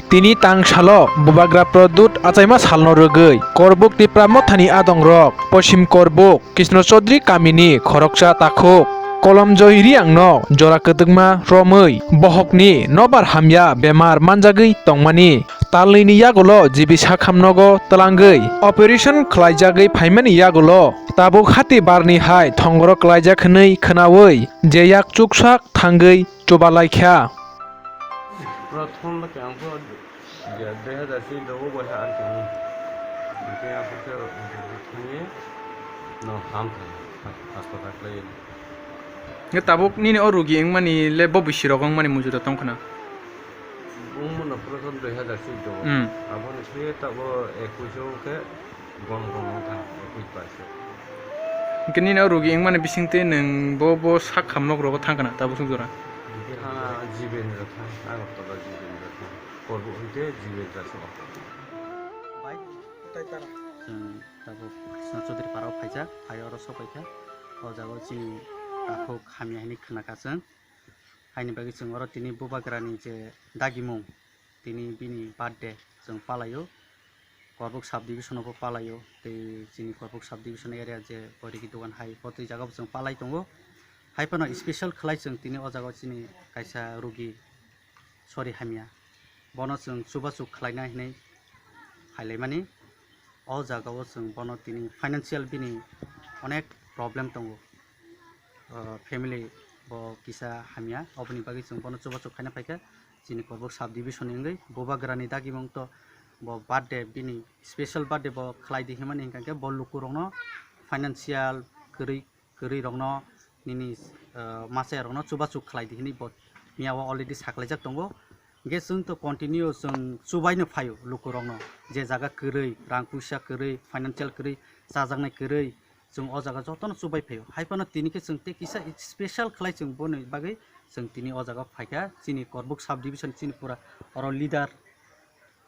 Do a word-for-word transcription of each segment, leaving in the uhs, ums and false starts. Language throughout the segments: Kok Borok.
Tini tang salo Bubagra Pradyut achaima salno rwgwi Korbuk Tipra Mothani adongrok Poschim Korbuk Krishna Chaudhary kamini khoroksa takhuk Kolomjoy Reangno jora kwdwkma romwi bohokni nobar hamya bemar manjagwi tongmani talnwini yagulo G B Sakham nogo twlangwi operation khlaijagwi phaimani yagulo tabuk hati barni hai thongoro klaijak hwnwi khwnawi je yak chuksak thangwi chubalaikha. Prothom bwkhe ang pho dui hazar swi dogo bai ha ang tong. Hingke ang pho khe thangwi no ham thang, hospital khlaiwi. Hingke tabuk nini o rugi wngmani le bo bisi rok wngmani mujura tong khna? Wngmano prothom dui hazar swi dogo. Hmm. Aboni khe tabuk ekush o hingke Gom gom wng thang, ekush bai se. Hingke nini o rugi wngmani bisingtwi nwng bo, bo sak ham nok rogo thang kana tabuk song jora? Hingke ha Jibendra thang, Agartala Jibendra thang, Korbuk hingke Jibendra se o. Bai, tai tara. Chwng tabuk Krishna Chaudhary para o phaijak, phai oro sok paikha. O jaga o chini takhuk hamya hinwi khna kha chwng. Haini bagwi chwng oro tini Bubagrani je dagimung, tini bini birthday chwng palaio. Korbuk sub division o bo palaio, tei chini Korbuk sub division area je Boirigi dogan hai, bo twi jaga bo chwng palai tongo. Hai phano special khlai chwng tini o jaga o chini kaisa rugi, sori hamya, bono chwng chubachu khlaina hinwi phailaimani. O jaga o chwng bono tini financial bini onek problem tongo. O, family bo kisa hamya, oboni bagwi chwng bono chubachu khaina phaikha. Chini Korbuk sub division ni wngwi Bubagrani dagimung to bo birthday, bini special birthday bo khlai di hinmani hingkha khe bo lukurokno financial kwrwi, kwrwi rokno nini, ah, masa rokno chubachu khlai di hinwi bo miya o already saklaijak tongo. Hingke chwng to continue chwng chubaino phaio lukurokno, je jaga kwrwi, rang puisa kwrwi, financial kwrwi, chajaknai kwrwi, chwng o jaga jotono chubai phaio. Hai phano tini khe chwng tei kisa special khlai chwng boni bagwi chwng tini o jaga phaikha. Chini Korbuk sub division chini pura oro leader,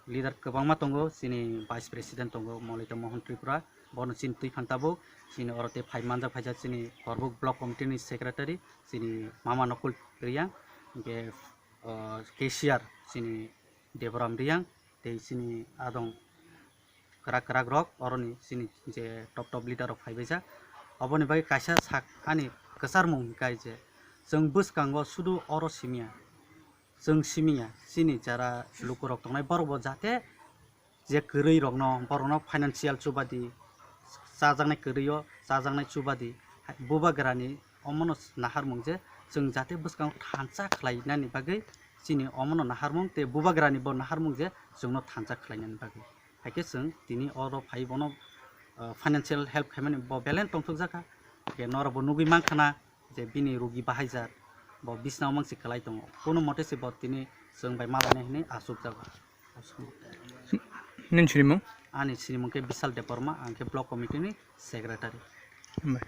leader kwbangma tongo, chini vice president tongo Molito Mohon Tripura, bono chini twi phan tabuk, chini oro tei phai manjak phaijak chini Korbuk block committee ni secretary chini Mama Nokul Reang, hingke, o, cashier chini Deboram Reang tei chini adong kwrak kwrak rok, oroni chini je top top leader rok phaibaijak. Oboni bagwi kaisa sak ani kwcharmung hingkha je chwng bwskango sudu oro simiya, chwng simiya, chini jara lukurok tongnai borokbo jate je kwrwi rokno, borokno financial chubadi, chajaknai kwrwi o chajaknai chubadi, Bubagrani omono naharmung je chwng jate bwskango thansa khlainani bagwi chini omono naharmung tei Bubagrani bo naharmung je chwngno thansa khlainani bagwi. Hai khe chwng tini oro phai bono, ah, financial help khaimani bo belai tongthokjak kha. Hingke norok bo nugwi mankha na je bini rugi bahai jar, bo bisna o mangsi kwlai tongo. Kono mote se bo tini chwng bai malainai hinwi achukjago. Nini sinimung? Ani sinimung khe Bishal Debbarma, ang khe block committee ni secretary. Hambai.